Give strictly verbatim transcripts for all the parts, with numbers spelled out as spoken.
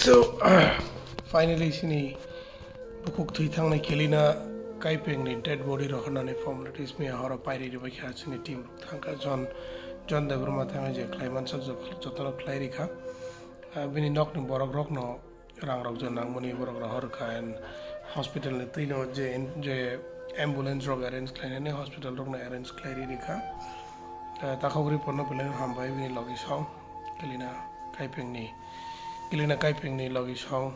So, finally, sini bukhuk thwi thangnai Kelina Kaipeng ni dead body rohornani formalities miya horo pairi ribai kha sini team rok thangkha John, John Debbarma thangwi je khlai mansak jok-, jotono khlai rikha. Ah, bini nokni borok rokno rang rok je nangmani borok rohor kha and hospital ni twino je in-, je ambulance rok arrange khlainani hospital rokno arrange khlai ri rikha. Ah, takhuk ri porno belai hambai bini logi song Kelina Kaipeng ni, Kelina Kaipeng ni logi song.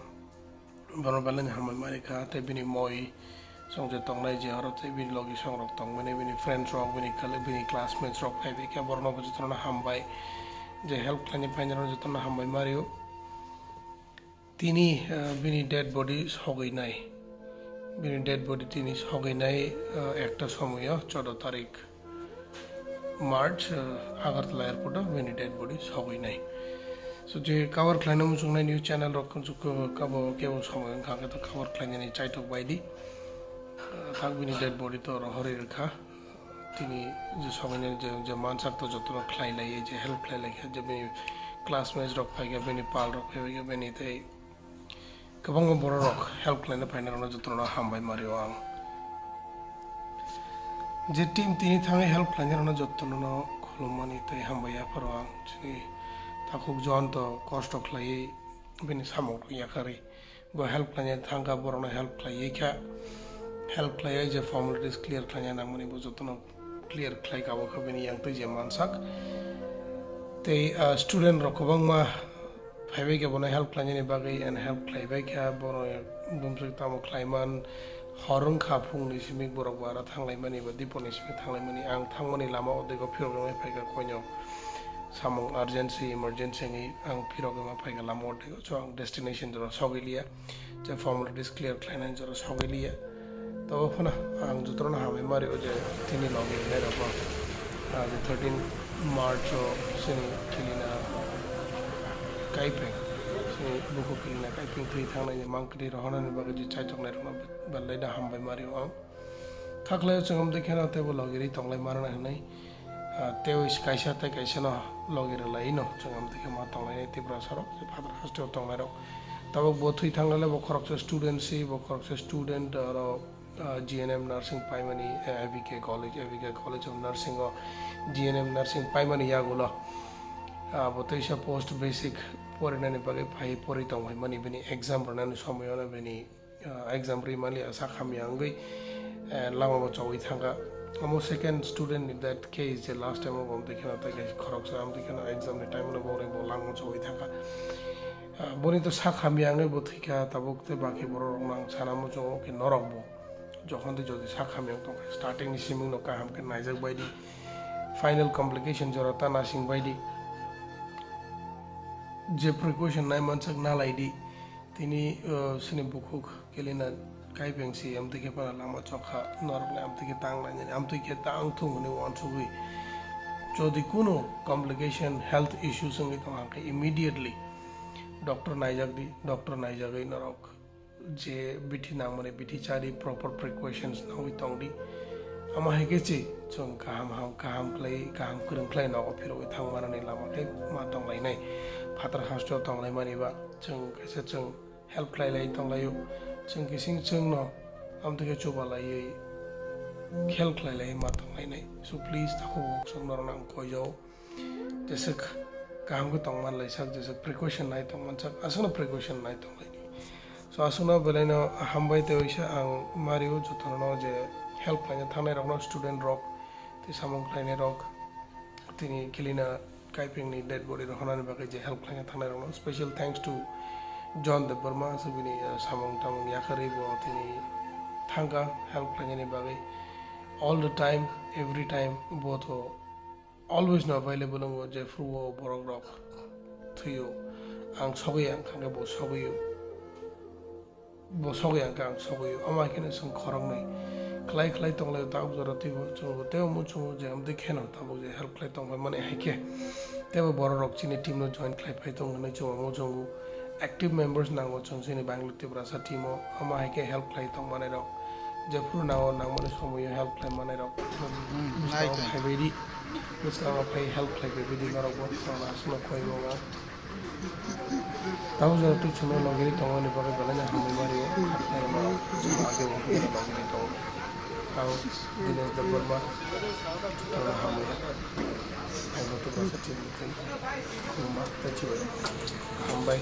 Bono belai hambai mani kha, tei bini moi song je tongnai je oro tei bini logi song rok tongmani, bini friends rok, bini kal-, bini classmates rok phai bai kha, borokno bo jotono hambai je help khlaini phainai rok jotono hambai mario. Tini, ah, bini dead body sogwi nai, bini dead body tini sogwi nai, ah, ekta somoyo, choudo tarik. March, uh, Agartala airport o bini dead body sogwi nai. So je cover khlaina muchungnai news channel rok kabo kebo somoi wngkha khe to cover khlainani chaitok baidi. Uh, thak bini dead body to rohorwi rwkha. Tini je sogwi nai je, je mansak to jotono khlai lai je help khlai lai kha je bini classmates rok phai kha bini pal rok phai kha bini tei Kwbangma bororok help khlaina phainai rokno jotono hambai mario ang. Je team tini thangwi help khlaina rokno jotono khulumani tei hambai yapharo ang. Chini takhuk John to kosto khlaiwi bini samung rok yakarwi bo help khlaina thangkha borokno help khlaiwi kha. Help khlaiwi je formalities clear khlaina nangmani bo jotono clear khlai kabo kha bini yang twi je mansak. Tei, ah, student rok kwbangma phaibai khe bono help khlainani bagwi and help khlaibai kha bono bumswk tamo khlaiman hor wngkha phungni simi borok bo aro thanglaimani ba diponi simi thanglaimani ang thangmani lama o dego phirok wngwi phaikha koinok samung urgency emergency wngwi ang phirok wngma phaikha lama o dego so ang destination jora sogwi liya. Je formalities clear khlainani jora sogwi liya. Tobo phano ang jotono hambai mari o je tini logi rwnai rokno, ah, je thirteen March o chini Kelina Kaipeng, chini bukhuk Kelina Kaipeng thwi thangnai je mangkwtwi rohornani bagwi je chaitoknai rokno belai da hambai mari o ang. Khaklai o chwng amtwi kheno teibo logi rwi tonglai mano hwnwi. Ah, tei kaisa tei kaisa no logi rwlai no chwng amtwi khe ma tonglai Tiprasa rok, je phatar hasteo tonglai rok. Tabuk bo thwi thangla le bo khoroksa student si, bo khoroksa student oro, ah, G N M nursing paimani, eh, A B K college, A B K College of Nursing o G N M nursing paimani yagulo. Ah, bo teisa post basic porinani bagwi phai pori tongmani bini exam rwnani somoyono bini ah, exam ri manliya sak hamya wngwi, eh, lama bo chogwi thangkha. Omo second student ni that case je last time o bo amtwi kheno tei kaisa khoroksa amtwi kheno exam ni time o bo bo lama chogwi thangkha. Ah, boni to sak hamya wngwi bo thwikha tabuk tei baki borok rok no ang sana muchungo khe norok bo jokhon tei jodi sak hamya wng tongkha starting ni siming no kaham khe naijak baidi final complication jora ta nasing baidi je precaution nai mansak nalaidi. Tini, uh, sini bukhuk Kelina Kaipeng si amtwi khe phano lama chokha norok le amtwi khe tang lainani amtwi khe tang thung hwnwi uansugwi jodi kunu complication health issues wngwi tong kha immediately doctor naijak di, doctor naijagwi norok je bithi nangmani bithi chari proper precautions nangwi tong di. Ama hai khe chi chwng kaham ham kaham khlai kaham kwrwng khlai nogo phirogwi thang manani lama khe ma tong lainai phatar hasteo tong laimani ba. Chwng kaisa chwng help khlai lai tong laio, chwng kising chwngno amtwi khe chuba laiwi help khlai lai ma tong lainai. So please takhuk bukhuk chwng norokno ang koijao jeswk kaham khe tong man lai sak, jeswk precaution nai tong man sak, aswkno precaution nai tong lai di. So aswkno belaino hambai tei waisa ang mario jotono je help khlaina thangnai rokno student rok tei samung khlainai rok. Tini Kelina Kaipeng ni dead body rohornani bagwi je help khlaina thangnai rokno special thanks to John Debbarma, aswk bini, eh, samung tamung yakarwi bo tini thangkha help khlainani bagwi all the time, every time bo to always no available wngo, jephru o borok rok thwio ang sogwi ang kha khe bo sogwio. Bo sogwi ang khe ang sogwi o, ama hai kheno chwng khoroknwi khlai khlai tong lai o, tabuk jora twibo chwng bo teibo muchungo je amtwi kheno tabuk je help khlai tong bai mani hai khe teibo borok rok chini team no join khlai phai tong hwnwi chwng bo muchungo active members nango chwng chini Bangalore Tiprasa team o, ama hai khe help khlai tong manai rok jephru nango nangmani somoio help khlai manai rok bwskango phai bai di, bwskango phai help khlai bai di norok bo aswkno koi mwnga. Tabuk jora twi chwngno logiri tongmani bagwi belai no hambai mari o. Khatnai rok no age bo twi logiri tongo. Ang Dinesh Debbarma, chwngno hambai ya. Ang Lotu Basa team ni twi khulumma tei chibai hambai.